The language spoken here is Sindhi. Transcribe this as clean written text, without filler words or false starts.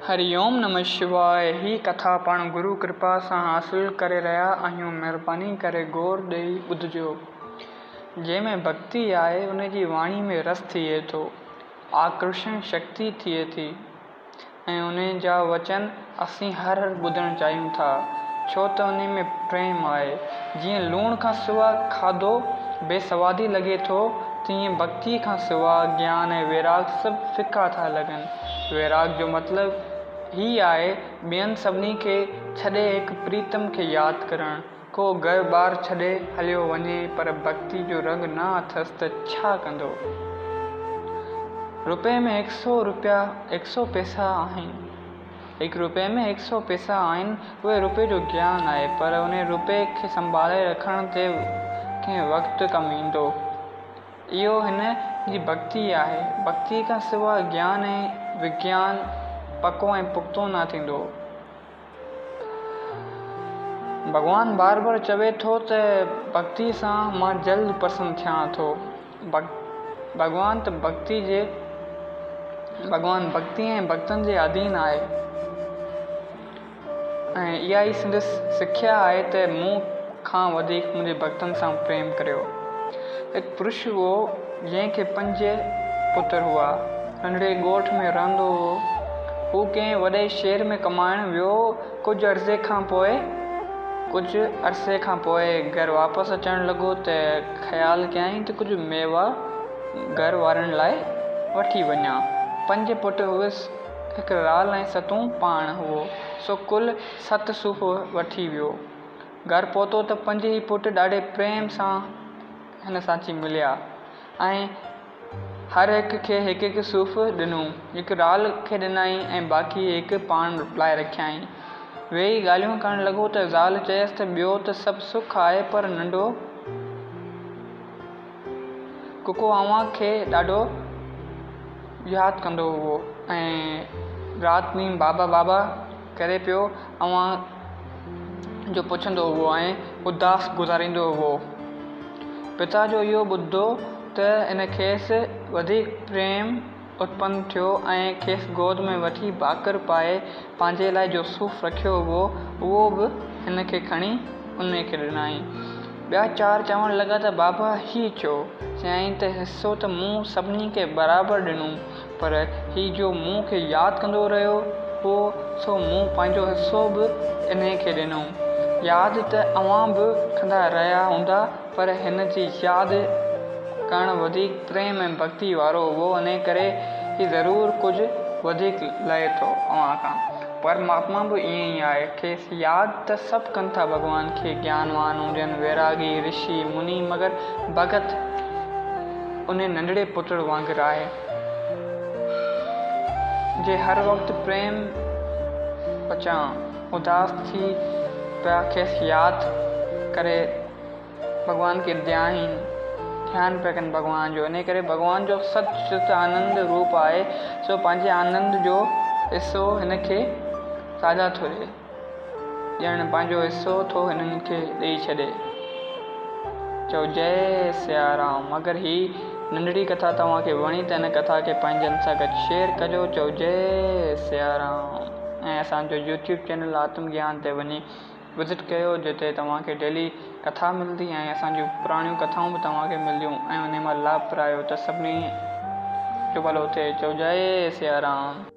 هري اوم نمه شواء هي ڪٿا پاڻ گرو ڪرپا سان حاصل ڪري رهيا آهيون مهرباني ڪري غور ڏئي ٻڌجو. جنهن ۾ ڀڳتي آهي ان جي واڻي ۾ رس ٿئي ٿو، آڪرشڻ شڪتي ٿئي ٿي ۽ ان جا وچن اسين هر هر ٻڌڻ چاهيون ٿا ڇو ته ان ۾ پريم آهي. جيئن لوڻ کان سوا کاڌو بي سوادي لڳي ٿو تيئن ڀڳتي کان سوا گيان ۽ ويراڳ سڀ ڦڪا ٿا لڳن. ويراڳ جو مطلب هي آهي ٻين سڀني کي ڇڏي هڪ پريتم کي ياد ڪرڻ. ڪو گهر ٻار ڇڏي هليو وڃي پر ڀڳتي جو رنگ نه اٿس ته ڇا ڪندو؟ رپئي ۾ هڪ سو رپيا هڪ سو پئسا آهن. هڪ رپئي ۾ هڪ سو پئسا آهن، اهي رپئي جو گيان آهي، پر انهي رپئي کي سنڀالي رکڻ تي ڪنهن وقت ڪم ايندو. اهو هن جي ڀڳتي آهي. ڀڳتي کان سواء گيان ۽ وگيان پڪو ۽ پختو نه ٿيندو. ڀڳوان بار بار چوي ٿو ته ڀڳتي سان مان جلد پرسن ٿيان ٿو. ڀڳوان ته ڀڳتي جي ڀڳوان ڀڳتي ۽ ڀڳتن جي اڌين آهي ۽ اها ئي سندس سکيا آهي ته مون کان وڌيڪ منهنجي ڀڳتن سان پريم ڪريو. هڪ پرش هئو جنهن کي پنج پتر هئا. ننڍڙي ڳوٺ ۾ رهندو هو. هو ڪنهن وڏي شهر ۾ ڪمائڻ ويو. ڪجهه عرصي کان پوء ڪجهه عرصي کان پوء گهر واپس اچڻ لڳو ته خيال ڪيائين ته ڪجهه ميوا گهر وارن لاء وٺي وڃان. پنج پٽ هئس، هڪ زال ۽ ستون پاڻ هئو، سو ڪل ست صوف وٺي ويو. گهر پهتو ته پنج ئي پٽ ڏاڍي پريم سان هن سان اچي مليا ۽ هر هڪ کي هڪ هڪ صوف ڏنو. هڪ رال کي ڏنائين ۽ باقي هڪ پاڻ لاء رکيائين. ويهي ڳالهيون ڪرڻ لڳو ته زال چيس ته ٻيو ته سڀ سک آهي پر ننڍو ڪڪو اوهان کي ڏاڍو ياد ڪندو هئو ۽ رات ڏينهن بابا بابا ڪري پيو اوهان جو پڇندو هئو ۽ اداس گذاريندو هئو. پتا جو اهو ٻڌو ته ان کيس وڌيڪ پريم اتپن ٿيو ۽ کيس گود ۾ وٺي ڀاڪر پائي پنهنجي لاء جو صوف رکيو هئو اهو به هن کي کڻي انهي کي ڏنائين. ٻيا چار چوڻ لڳا ته بابا هي ڇو؟ چيائين ته حصو ته مون سڀني کي برابر ڏنو پر هي جو مون کي ياد ڪندو رهيو هو، سو مون پنهنجو حصو به انهيء کي ڏنو. ياد ته اوهان به ڪندا رهيا هوندا، پر هن جي ياد ڪرڻ وڌيڪ پريم ۽ ڀڳتي وارو هئو، انهيء ڪري هي ضرور ڪجهه وڌيڪ لهي ٿو اوهان کان. پرماتما به ائين ئي آهي. کيس ياد ته سڀ ڪن ٿا ڀڳوان کي، گيانوان هجن، ويراڳي، رشي، مني، مگر ڀڳت انهي ننڍڙي پٽڙ وانگر آهي، جي هر وقت پريم وچان اداس ٿي پيا کيس ياد ڪري ڀڳوان کي ڌيائين، ڌيان پيا ڪن ڀڳوان جو، انهي ڪري ڀڳوان جو ست چت آنند روپ آهي، سو پنهنجي آنند جو حصو هن کي ساجها ٿو ڏئي. ڄڻ پنهنجو حصو ٿو هنن کي ڏئي ڇڏي. چئو جئي سيارام. اگر هي ننڍڙي ڪٿا توهان کي وڻي ته هن ڪٿا کي پنهنجن سان گڏ شيئر ڪجو. چئو جئي سيارام ۽ اسان جو يوٽيوب چينل آتم گيان تي وڃي وزٽ ڪيو جتي توهان کي ڊيلي ڪٿا ملندي ۽ اسان جون پراڻيون ڪٿائون به توهان کي ملنديون ۽ انهي مان لاڀ پرايو ته سڀني جو ڀلو ٿئي. چئو جئي سيارام.